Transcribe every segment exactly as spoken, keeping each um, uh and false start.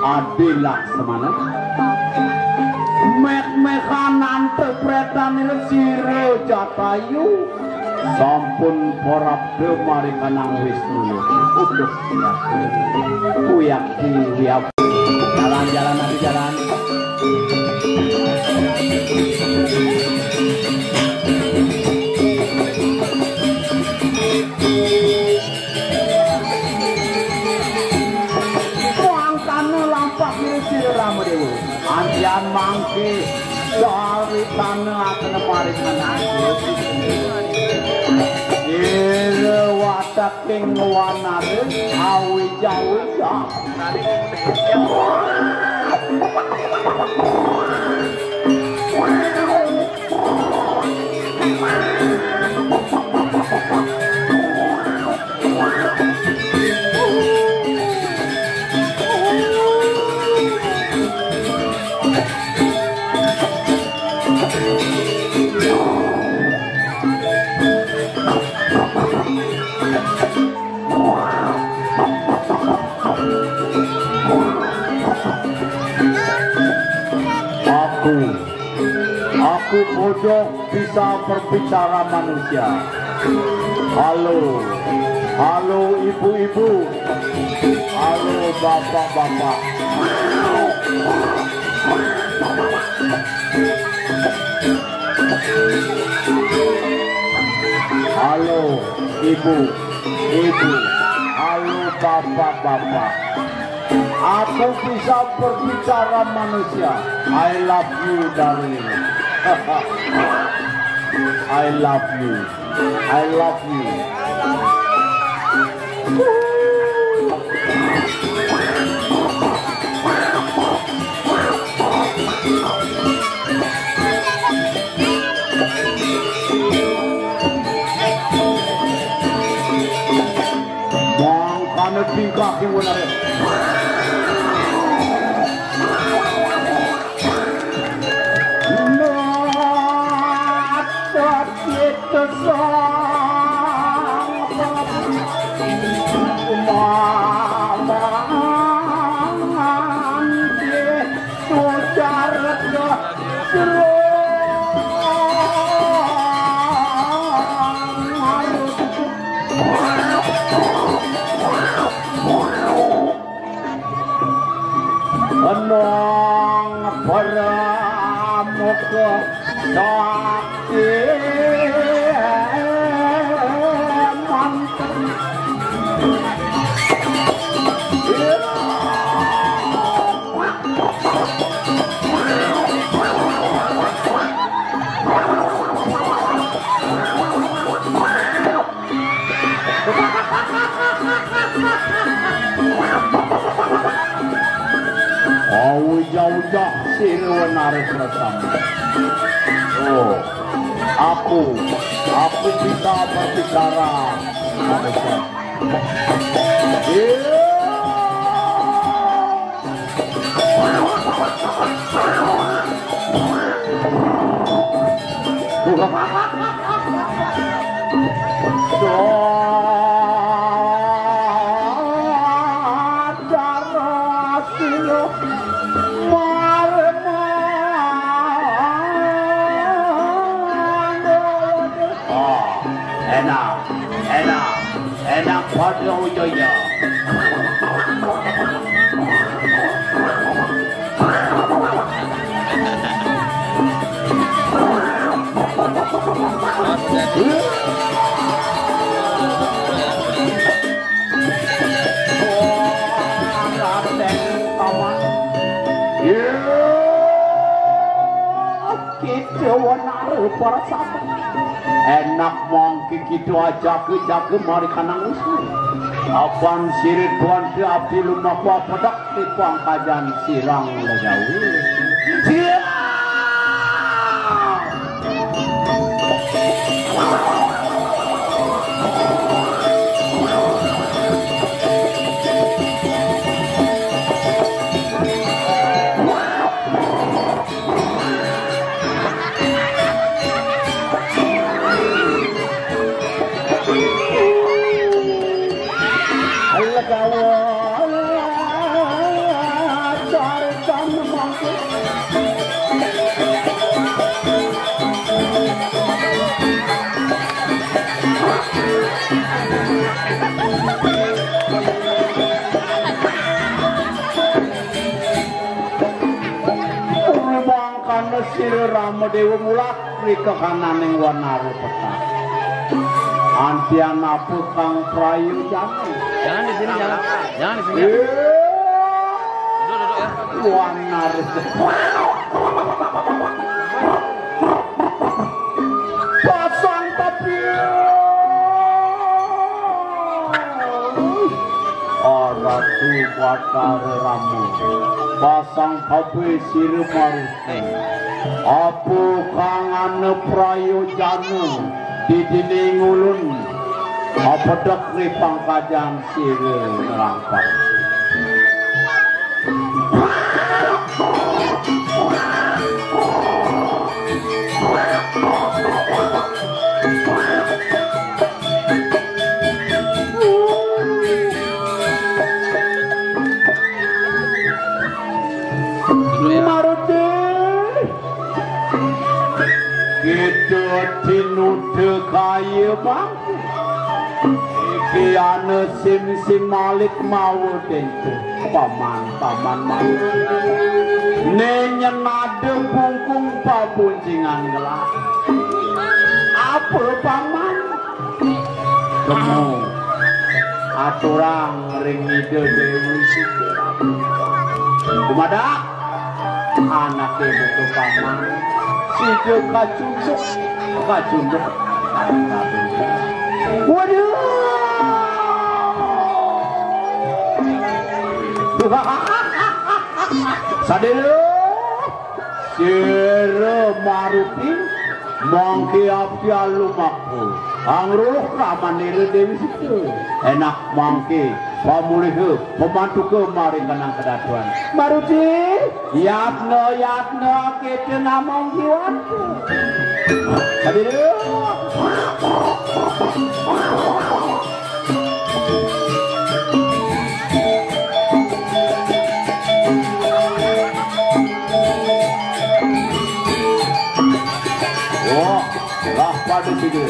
Adi Laksmana. Meh-mehan antuk pretanira sira Jatayu sampun parabda marikanang Wisnu. Uduh, ya. Uyaki, uyaki. Jalan, jalan, adi jalan. Mangkana lampah ira sira Rama Dewa. Antian mangke dari tanah atene paring menawi. Ira wateking wanara awija-wija. Aku, aku bodoh bisa berbicara manusia. Halo, halo ibu-ibu, halo bapak-bapak. Halo ibu, ibu, halo bapak-bapak. Aku bisa berbicara manusia. I love you, darling. I love you. I love you. Mangkane tingkah ki wenare. Enang Pramuka Sakti Mantra. Aujah-ujah sira wenare prasama. Oh, aku, aku bisa berbicara. Iya. Enak, enak, enak pada ujungnya. Kita wenare para sahabat. Enak mangke kita ajaga-jaga marikanang Wisnu. Apan sira tuan abdi lumaku pedek di pangkajan sirang legawi. Siap! Sira Rama Dewa mulat ri kekananing wanara petah. Antian apa kang prayojana? Jangan di sini, jangan. Jangan di sini. Eh. Duduk, duduk ya. Wanara. Pasang tapi. Aratu Batara Rama. Pasang tapi sira maru. Apa kang ana prayojana didining ulun apedhek ri pangkajan sira ngrampar. Maruti. Kita tinuda kaya bang. Iki ana sim-sim malik mawa tentu. Paman, paman, paman. Nenyen ada bungkung pabuncingan gelah. Apa paman? Temu aturang ring Ida Dewi Siti. Dumadak anake butuh paman. Sida kacunduk, kacunduk. Waduh. Sadelo. Sira maruti mangke apian lumaku. Angruh ramanira Dewi Sita. Enak mangke pamuliha pamantuka maring kanang kedaduan. Maruti, yatna, yatna, kita namung jiwa. Aduh. Wah, lah pada sini.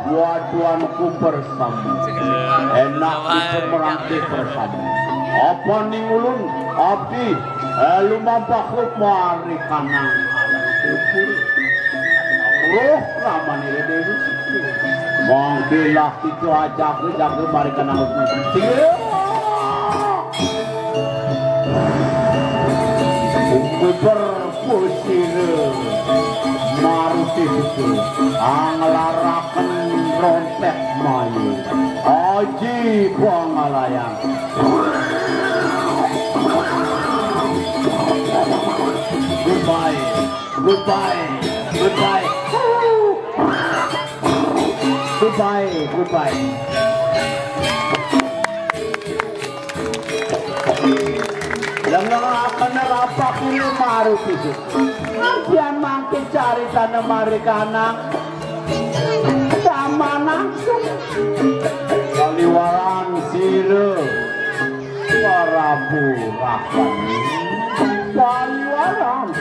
Waduanku bersama. Enak itu merangkik bersama. Apa ning ulun? Abdi, eh, lumampah mari kanang. Roh ramane Dewi. Mangkilah itu aja aku jaga mari kanang. Sing. Kuper pusira maruti itu anglaraken rompet mayu. Aji pangalayan. Goodbye, goodbye, goodbye. Goodbye, goodbye. Lengelaken rapak ini maru pisut. Pian mangke caritane mari kanang. Sama langsung. Kaliwaran sira. Prabu Rahwana. Paliwaran.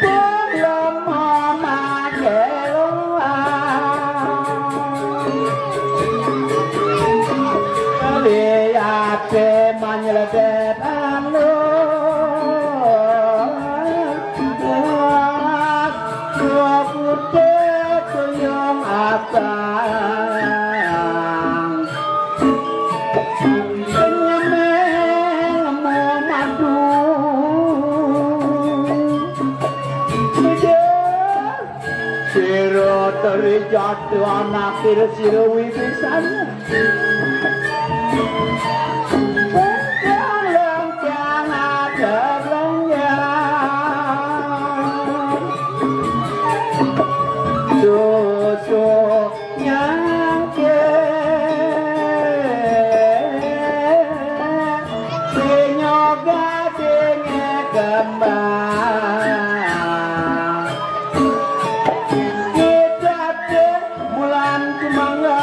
Belum mamageloan. Liate manyeledet anu. Dua putih tuyung abang. Penyemeng mau madu. Sira teri jatuh anak sira, sira wibisan. Lengkang-lengkang ada lengkang. Susu nyangke. Sinyo gadinge kembang. Kita bulan Kemangga.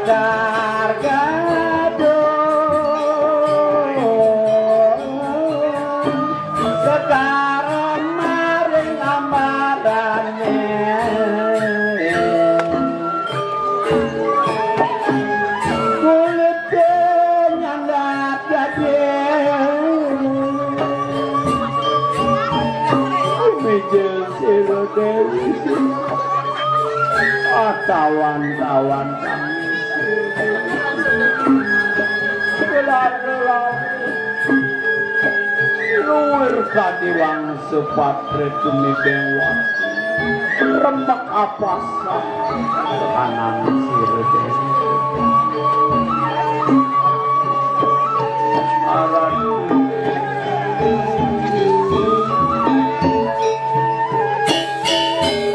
Dargadung Sekar maring ambarane. Kulit nyandap dadi. Mijil sira Dewi. Atawan-tawan kang luwir kadiwang sepatre tumimbang watu. Remek apasan kanan sira Dewi. Aran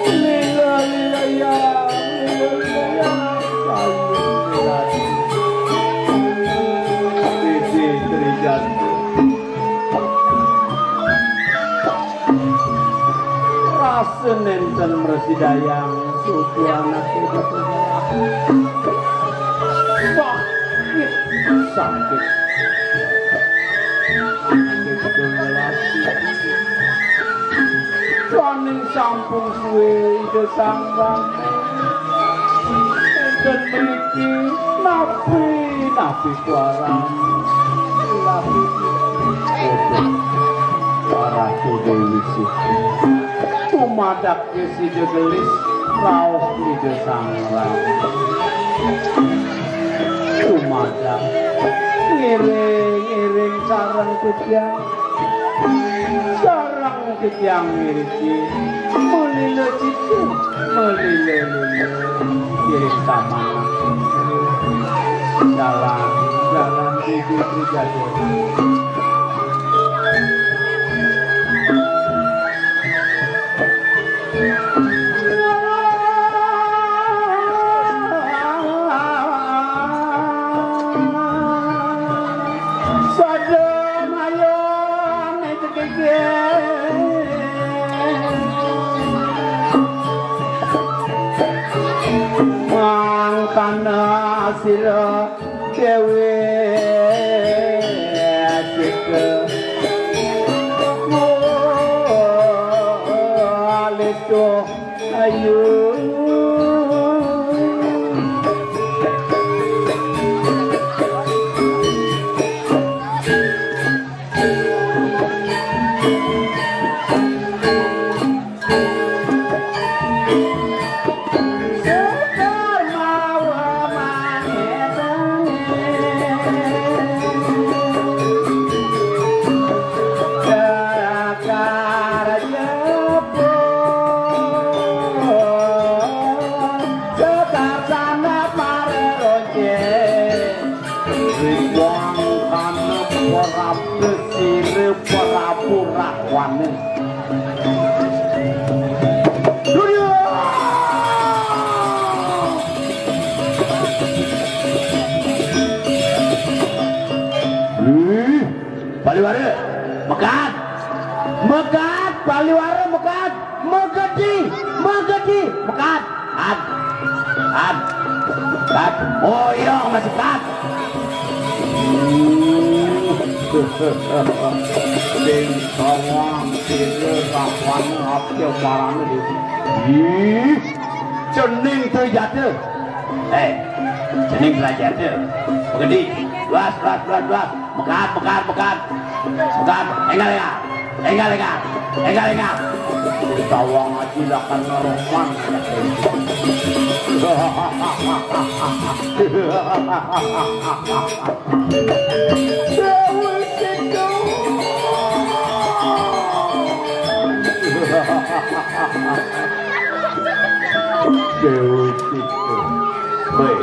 Lila, lila, ya, lila, lila, ya. Sisi Trijati. Rasa nenten mresidayang suci anak itu. Sakit, sakit. Sakit betul ngelati. Paning sampun suwe Ida Sang Rama. Enten mriki napi-napi kuaran. Napi. Waduh, Ratu Dewi Siti. Tumadak Sida gelis rauh Ida Sang Rama. Tumadak ngiring-ngiring sareng titiang. Sareng titiang ngriki. Melila cicing, melila lila. Ngiring samanah. Jalan, jalan, bibit, jalan. Mangkana sira Dewi Sita. Walistu ayu. Sekar mawa manetane. Sekar jepun. Sekar sanap mareronce. Ridwan kana Prabu Sire Prabu Rahwana. Surya! Ih, Baliwara, mekat. Mekat, Baliwara, mekat. Megedi, megedi, mekat. Kat. Kat. Kat. Oh iya, masih kat. Sing sawang sira rawane ati marane. Ih, cening Trijata. Eh, cening Trijata. Begedi. Luas, luas, luas, luas. Mekat, mekat, mekat. Mekat, enggal, enggal. Enggal, enggal. Enggal, enggal. Tawang aji lakar ngeroman. Dewi Sita. Weh,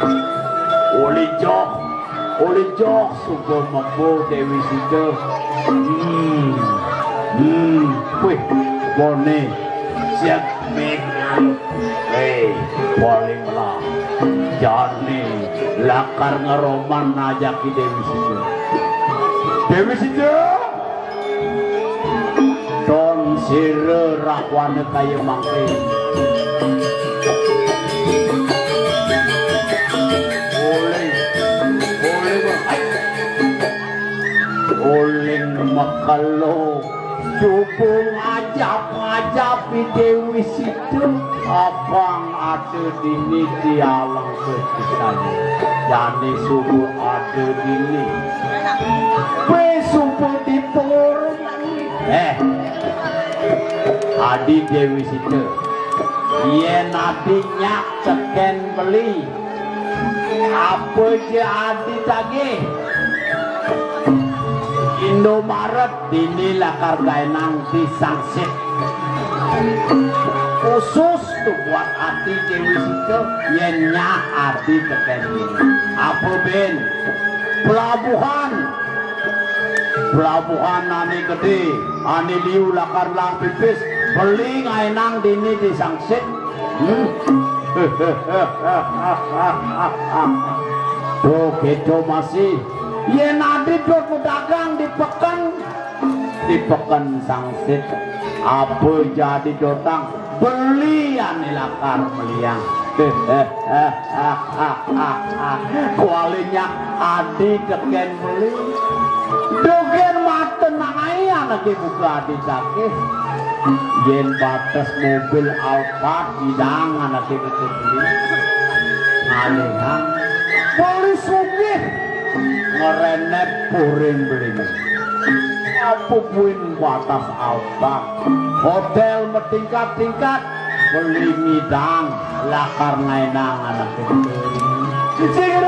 oleh joh. Oleh joh suba mebo Dewi Sita. Hmm. Hmm. Wih, bone siap mekan. Hei, paling lah. Jani lakar ngeroman najaki Dewi Sita. Dewi Sita. Ton sira rawane kaya mangke. Kalau coba ngajap-ngajap di Dewi Sita, abang ada dini di alam ketikanya. Jani subuh ada dini. Pe subuh di pengurung. Eh, adi Dewi Sita. Yen adi nyak teken beli. Apa je adi tagih? Indomaret dini lakar gaenang di Sangsit. Khusus tu buat adi Dewi Sita, yen nyak adi teken dini. Apa ben? Pelabuhan. Pelabuhan ane gede, ane liu lakar lang pipis, beli ngaenang dini di Sangsit. Hmm. Tuh, keto masih. Yen adi dot pedagang di peken, di peken Sangsit. Apa jadi dotang? Beli ane lakar meliang. Kualinya adi teken beli. Dogen mata nang ai anake buka adi cake. Yen bates mobil Alphard idang anake buka beli. Ngalihang beli sugih. Ngerenet puring belinya. Apa buin batas Alphard? Hotel metingkat-tingkat, beli ngidang, lakar ngaenang anake. Sing.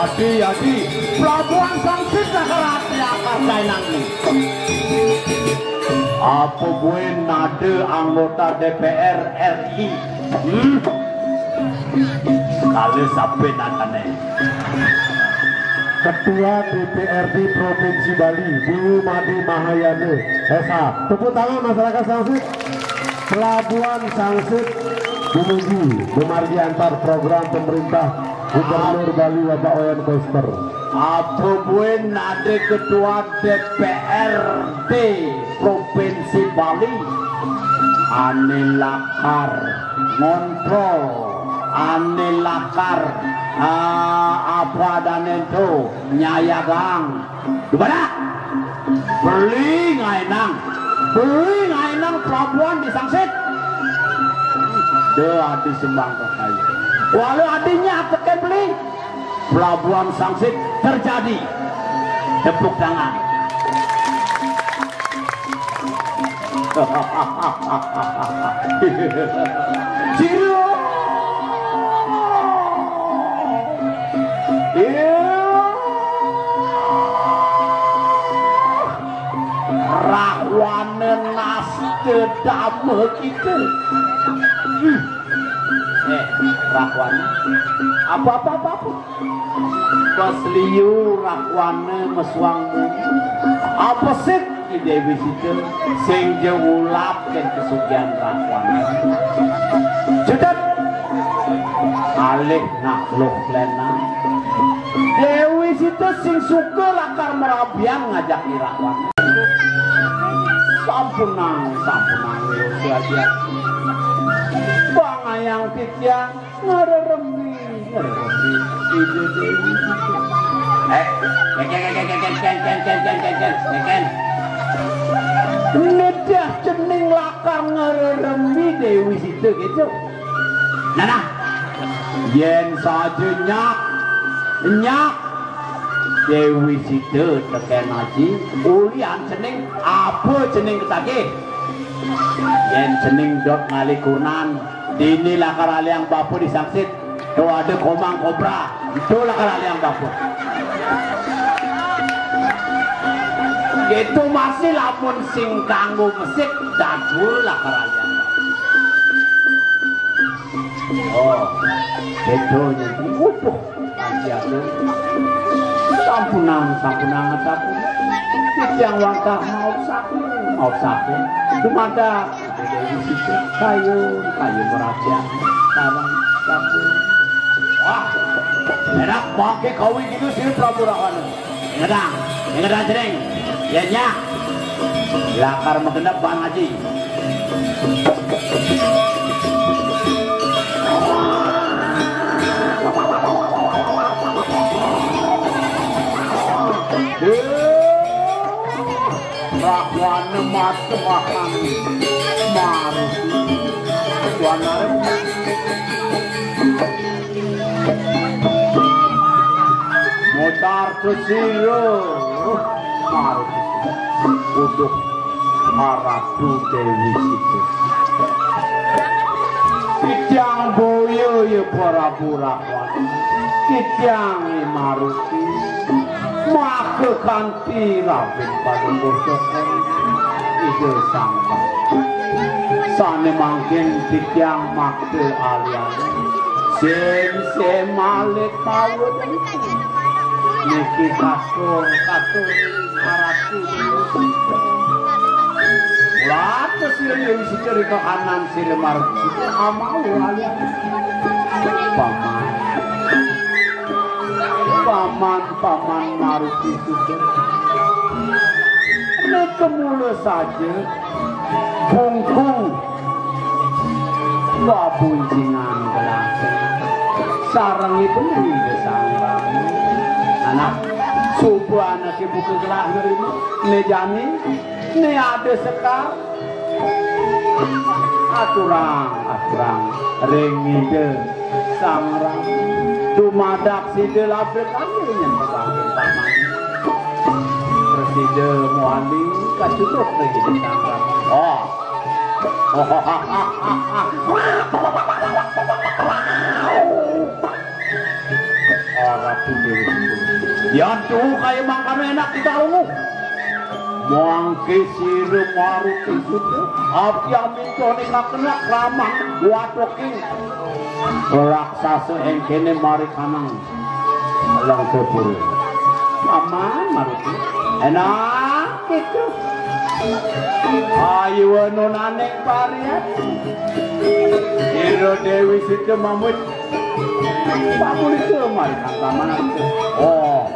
Adi, adi, pelabuhan Sangsit lakar adi lakar gaenang ni. Apa buin ada anggota D P R R I? Hmm? Kali sape nadane? Ketua D P R D Provinsi Bali, Dewi Made Mahayana, S H. Tepuk tangan masyarakat Sangsit. Pelabuhan Sangsit dumugi, dumargi antar program pemerintah Gubernur Bali Bapak Wayan Koster. Apa buin ada ketua D P R D Provinsi Bali? Ane lakar ngontrol, ane lakar, ah, apa adane ento, nyayagang. Di mana? Beli ngaenang. Beli ngaenang pelabuhan di Sangsit. Deh, adi sembang kok kayu. Walau adinya teken beli. Pelabuhan Sangsit terjadi. Tepuk tangan. Ciro. Iya. Rahwana nasta dama kita. Hmm. Eh, Rahwana. Apa-apa, apa-apa. Pas liu Rahwana mesuang munyi. Apa sik Ki Dewi Sita sing ja ulap ken kesugihan Rahwana. Cedet. Alih nakluk lenang. Dewi Sita sing suka lakar merabian ngajak Ki Rahwana. Sampunang, sampunang, Wiro Swaja. Bang ayang titiang. Ngarerembi, ngarerembi. Ide Dewi Sita. Eh, ken, ken, ken. Nedah cening lakar ngarerembi Dewi Sita gitu. Nah, nah. Yen saja nyak, nyak Dewi Sita teken aji, ulian cening, apa cening ketagih? Yen cening dot ngalih kurnan, dini lakar aliang bapa di Sangsit. To ada komang kobra, to lakar aliang bapa. Gitu masih lamun sing kanggo mesik, dadua lakar aliang bapa. Oh, gitu nyadi. Waduh, aji aku. Sampunang, sampunang, sampunang. Titiang wantah maosake, maosake. Dumadak Dewi Sita, kayu, kayu meraja, sareng sapu. Wah, enak mangke kawi gitu sih Prabu Rawana. Ngedang, ngedang jeneng. Ya nya. Lakar magenep Bang Haji. Rahwana mata makan maruti. Wanare mocar ceciro maruti. Uduk Ratu Dewi Sita. Titiang boya ya Prabu Rahwana. Titiang Maruti. Maka kanti rabin paduka soko Ida Sang Hyang. Sane mangkin titiang makta alian. Sim sim malih pawedeng. Niki katur, katur arati. Laku sira Dewi Sita ri kahanan sira Maruti Sita amau alian. Paman. Paman, paman Maruti Sita. Nika mula saja bungkung babuncingan gelas. Sarengipun Ida Sang Rama. Anak, suba anake buka gelas nerima, ne jani, ne ada sekar. Aturang, aturang ring Ida Sang Rama. Dumadak sida labrekane nyen pepanggen paman. Prasida muali kacucuk ring Ida Sang Rama. Oh. Ora putih. Yan tuh kaya mangkana enak kita ungu. Mangke sira Maruti Sita, abdi aminto ning kakenak ramah watoking raksasa engkene mari kanang Langkapura. Paman Maruti. Enak itu. Ayu nonaning pariat. Ira Dewi Sita mamut. Pamulita mari kang paman. Oh.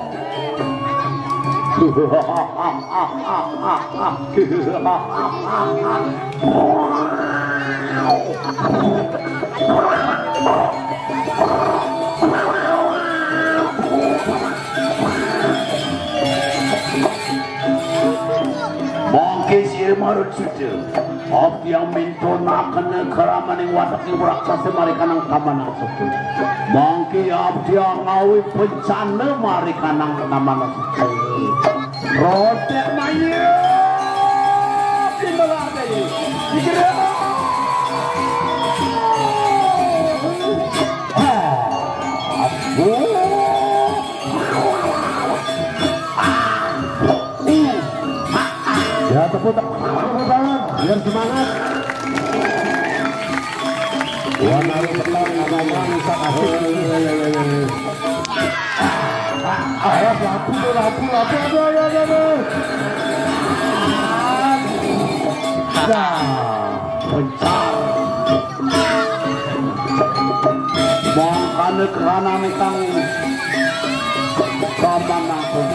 Mangke sira Maruti Sita. Abdi aminto nakena kramaning watek ibu raksasa mari kanang paman Angsukun. Mangke abdi ngawi bencana mari kanang paman Angsukun. Rotek maya. Timbalan dai. Digerak. Ah, aduh. Ya, tepuk tangan, tepuk tangan, biar semangat. Wah, naruh petang, abang, bisa kasih. Ah, ya, lapu, lapu, lapu, aduh, aduh, aduh, aduh. Dah, pencar. Mangkane krana ingkang paman nangkung.